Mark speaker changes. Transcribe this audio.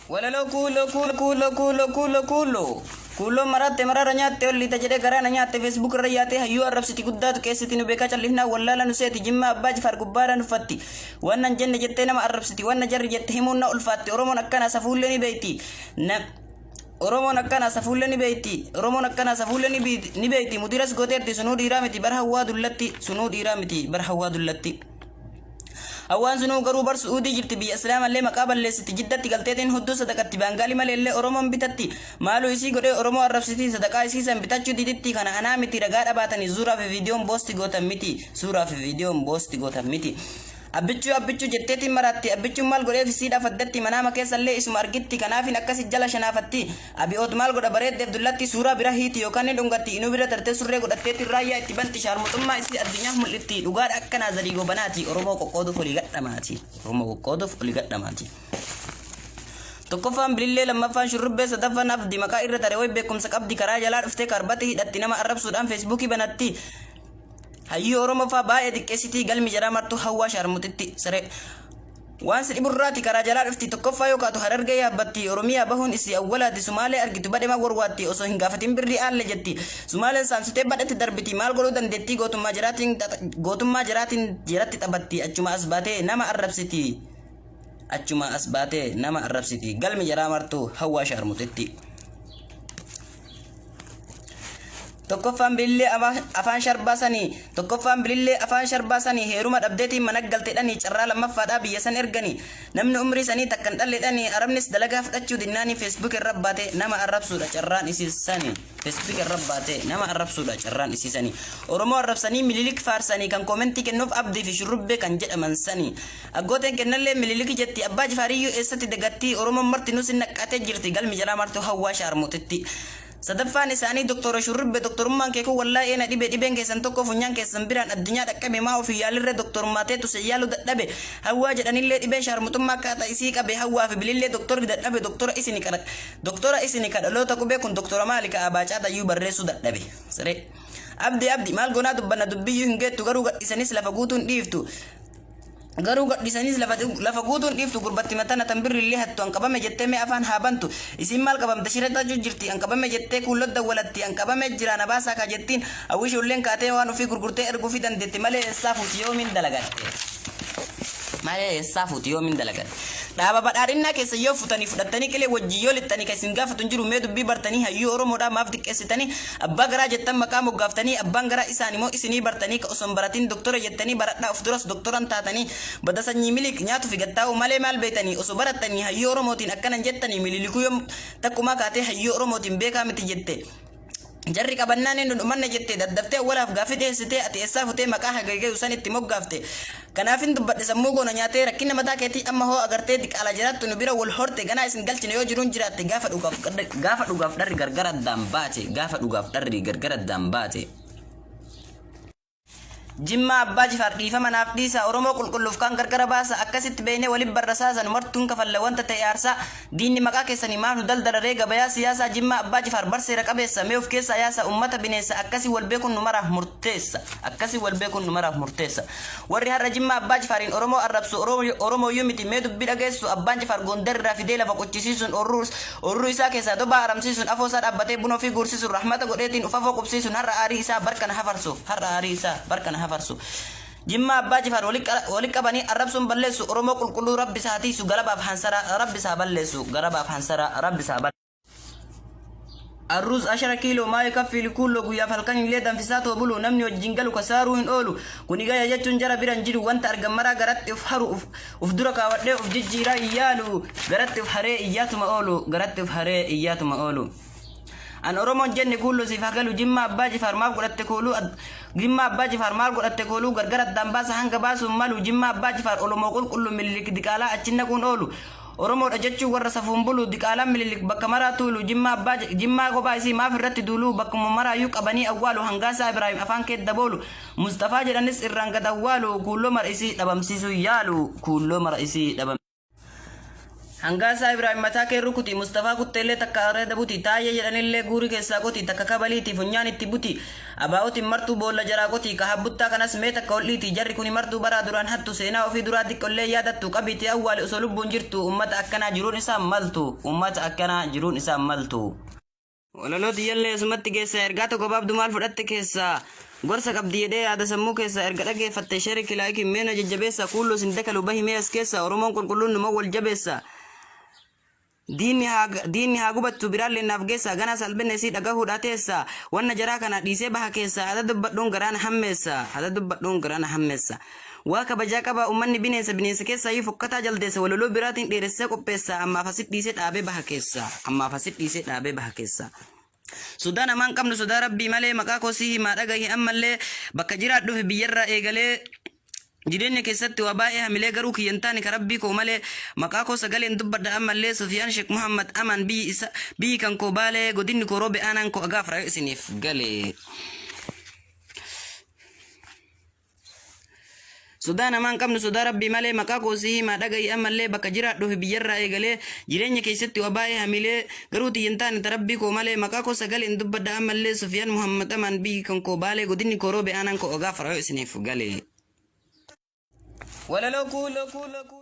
Speaker 1: Walaloo kuuloo kuuloo kuuloo kuuloo kuuloo kuuloo. Kuuloon maraatte maraara nyaatte ol liita jedhee garaa na nyaatte Facebook irra yaatee hayyuu arrabsiti guddaatu keessatti nu beekaa callifnaa wallaala nu seeti Jimmaa Abbaa Jifaar gubbaadhaan uffatti. Waan nan jenne jettee nama arrabsiti wanna jarri jette himuun na ulfaatti Oromoon akkana safuullee ni beeyti. Na Oromoon akkana safuullee ni beeyti. Oromoon akkana safuullee ni beeyti. Mudiras gooteerti sunuu dhiiraa miti bar hawwaa dullatti sunuu dhiiraa miti bar hawwaa dullatti. Hawwaan sunuu garuu bar Su'uudii jirti biyya Islaamallee maqaa balleessiti Jiddatti galteetiin hudduu sadaqatti Baangaalii maleellee Oromoon bitatti Maaluu isii godhee Oromoo arrabsiti sadaqaa isii san bitachuu diditti kana anaa miti ragaa dhabaatani Suuraa fi viidiyoon boosti gootan miti Suuraa fi viidiyoon boosti gootan miti Abbichuu abbichuu jetteetiin maraatti Abbichuun maal godheef isiidhaaf addatti manaama keessallee isuma argitti kanaafin akkasi jala shanaafatti Abi'oot maal godha bareeddeef dullatti suuraa bira hiiti yookaan ni dhungatti inuu bira tartee surree godhatteetiin raayyaa itti banti shaarmuxummaa isii addunyaaf mul'ifti dhugaadha akkanaa Zarii Goobanaati Oromoo qoqqooduuf olii gadhamaati Oromoo qoqqooduuf olii gadhamaati. Tokkoffaan bilillee lammaffaan shurrubbee sadaffaan abdi maqaa irra tare way beekumsa qabdi karaa jalaa dhuftee kaarbati hidhatti nama arrabsuudhaan feesbuukii banatti hayyuu Oromoo faa baay'ee xiqqeessitii galmi jaraa martuu hawwaa shaarmuxitti saree. Waan si dhiburraati karaa jalaa dhufti tokkoffaa yoo kaatu Harargee yaabbatti Oromiyaa bahuun isii awwalaati Sumaalee argitu badhema warwaatti osoo hin gaafatin birrii aalle jetti Sumaaleen saamsitee badhetti darbiti maal godhuu dandeettii gootummaa jaraatiin gootummaa jaraatiin jaratti taphatti achuma as baatee nama arrabsiti achuma as baatee nama arrabsiti galmi jaraa martuu hawwaa shaarmuxitti. Tokkoffaan bilillee afaan sharbaa sanii tokkoffaan bilillee afaan sharbaa sanii heeruma dhabdeetiin mana galteedhanii carraa lammaffaadhaa biyya san erganii namni umrii sanii takkan dhalleedhanii arabnis dalagaa fudhachuu dinnaanii Facebook irra baate nama arrabsuudha carraan isii sanii Facebook irra baate nama arrabsuudha carraan isii sanii Oromoo arrabsanii Mililik faarsanii kan koomentii kennuuf Abdii fi Shurrubbee kan jedhaman sanii Aggooteen kennallee Mililik jetti Abbaa Jifaariyyuu eessatti dagattii Oromoon marti nus naqqatee jirti galmi jalaa martu hawwaa shaarmuxitti. Sadaffaan isaanii Doktora Shurrubbe doktorummaan kee kun wallahi na dhibe dhibeen keessan tokko funyaan keessan biraan addunyaa dhaqqabe maa ofii yaalirre doktorummaa teetu sin yaalu dadhabe hawwaa jedhanillee dhibeen shaarmuxummaa akkaataa isii qabe hawwaa fi bilillee doktorri dadhabe doktora isini qara doktora isini ka dhaloota qubee kun doktora maali ka abaacaa tayyuu barreessuu dadhabe siree abdi abdi maal goonaa dubbanna dubbiyyuu hin geettu garuu gadhisanis lafa guutuun dhiiftu Garuu gadhiisaniis lafa guutuun dhiiftu gurbatti matana tan birri illee hattu an qabame jettee mee afaan haa bantu isiin maal qabamte shira xajuu jirti an qabame jettee kuullot dawwalatti an qabame jira na baasaa kaa jettiin hawwi shoolleen kaatee waan ofii gurgurtee erguufii dandeetti malee eessaa fuuti yoomiin dalagatte malee eessaa fuuti yoomiin dalagatte Dhaaba badhaadhinnaa keessa yoo futanii fudhattanii qilee wajjin yoo lixxanii kan isin gaafatu hin jiru mee dubbii bartanii hayyuu Oromoodhaa maaf xiqqeessitanii abbaa garaa jettan maqaa moggaaftanii abbaan garaa isaan immoo isinii bartanii ka osoo hin baratin doktora jettanii baradhaa of duras doktoran taatanii bada sanyii miliik nyaatu fi gattaa'uu malee maal beektanii osoo barattanii hayyuu Oromootiin akkana hin jettanii mililikuu yoom takkumaa kaatee hayyuu Oromootiin beekaa miti jette Jarri qabannaan inni dhumanna jette daddaftee awwalaaf gaaffii dhiyeessitee ati eessaa futee maqaa hagaygayu san itti moggaafte. Kanaafin dubbadhe sammuu koo na nyaatee rakkina mataa keetii amma hoo agartee diqaala jiraattu nu bira wal horte ganaa isin galchine yoo jiruun jiraatte gaafa dhugaaf gaafa dhugaaf dharri gargar addaan baate gaafa dhugaaf dharri gargar addaan baate. Jimmaa Abbaa Jifaar dhiifama naaf dhiisaa Oromoo qulqulluuf kaan gargara baasa akkasitti beeynee walin barrasaasa nu martuun kafalla wanta ta'e aarsaa diinni maqaa keessanii maaf nu daldala ree gabayaa siyaasaa Jimmaa Abbaa Jifaar bar seera qabeessa mee of keessaa yaasa ummata bineensa akkasi wal beekuun nu maraaf murteessa akkasi wal beekuun nu maraaf murteessa warri har'a Jimmaa Abbaa Jifaariin Oromoo arrabsu Oromooyyuu miti mee dubbii dhageessu Abbaan Jifaar Gondar irraa fidee lafa qochisiisuun Urruu isaa keessaa dobaa aramsiisuun afoo isaa dhaabbatee buna ofii guursisuun rahmata godheetiin uf afoo qubsiisuun har'a aarii isaa barkana hafarsu har'a aarii isaa barkana hafarsu Jimmaa Abbaa Jifaar wali qabanii arrabsuun balleessu Oromoo qulqulluu Rabbi isaa tiisu galabaaf hansaraa Rabbi isaa balleessu galabaaf hansaraa Rabbi isaa balleessu. Arruuz ashara kiiloo maa yukaffi likuulloo guyyaaf halkan illee danfisaa too bulu namni wajjin galu kasaaruu hin oolu kuni gaya jechuun jara bira hin jiru wanta argan maraa garatti of haru uf Uf dura kaawadhee of jijjiiraa hin yaalu garatti of haree iyyaatuma oolu garatti of haree iyyaatuma oolu. An Oromoon jenne kuullo siif haa galu Jimmaa Abbaa Jifaar maaf godhatte kooluu Jimmaa Abbaa Jifaar maal godhatte kooluu gargar addaan baasa hanga baasuun malu Jimmaa Abbaa Jifaar Oromoo qulqullu Minilik diqaalaa achi naquun oolu Oromoodha jechuun warra safuun bulu diqaalaan Minilik bakka maraa tuulu Jimmaa Abbaa Jimmaa kophaa isii maaf irratti duulu bakkuma maraayyuu qabanii awwaalu Hangaasaa Ibraahim afaan kee daboolu Musxafaa jedhanis irraan gad awwaalu kuulloo mara isii dhabamsiisuu yaalu kuulloo mara isii dhabam. Hangaasaa Ibraahim mataa kee rukuti, Mustafaa Kutteellee takka areeda buti, Taayyee jedhanillee guuri keessaa qoti, takka kabaliiti funyaan itti buti, Abaa'otiin martuu boolla jaraa qoti, ka habbuttaa kanas mee takka ol dhiiti, jarri kuni martuu baraa duraan hattu, seenaa ofii duraa diqqollee yaadattu, qabiitii awwaali osoo lubbuun jirtu, ummata akkanaa jiruun isaan maltu, ummata akkanaa jiruun isaan maltu. Walaloo tiyyallee asumatti geessa ergaa tokko gabaabdu maal fudhatte keessa gorsa qabdi jedhee yaada sammuu keessa erga dhageeffatte share like mee na jajjabeessa kuulloo sin dakalu bahi mee as keessa Oromoon qulqulluun numa wal jabeessa diinni haa diinni haa gubattu biraallee naaf geessa ganaa salphina isii dhagahuudha teessa wanna jaraa kana dhiisee baha keessa hada dubbadhuun garaa na hammeessa hada dubbadhuun garaa na hammeessa Waa kabajaa qaba ummanni bineensa bineensa keessaayyuu fokkataa jaldeessa walaloo biraatiin dheeressee qopheessa ammaaf asit dhiisee dhaabee baha keessa ammaaf asit dhiisee dhaabee baha keessa. Sodaa namaan qabnu sodaa rabbii malee maqaa koo si himaa dhagahi ammallee bakka jiraadhuuf biyyarraa eegalee jireenya keessatti waa baay'ee hamilee garuu kiyya hin taane ka rabbii koo malee maqaa koo sagaleen dubbadha ammallee Sufiyaan Sheek Muhammad Amaan biyyi isa biyyi kan koo baalee godinni koo roobe aanaan koo agaaf raayoo isiniif galee. Sodaa namaan qabnu sodaa rabbii malee maqaa koo si himaa dhagahi ammallee bakka jiraadhuuf biyyarraa eegalee jireenya keessatti waa baay'ee hamilee garuu tiyya hin taane ta rabbii koo malee maqaa koo sagaleen dubbadha ammallee Sufiyaan Muhammad Amaan biyyi kan koo baalee godinni koo roobe aanaan koo ogaa farayoo isiniif galee. Walaloo kuuloo kuuloo kuuloo.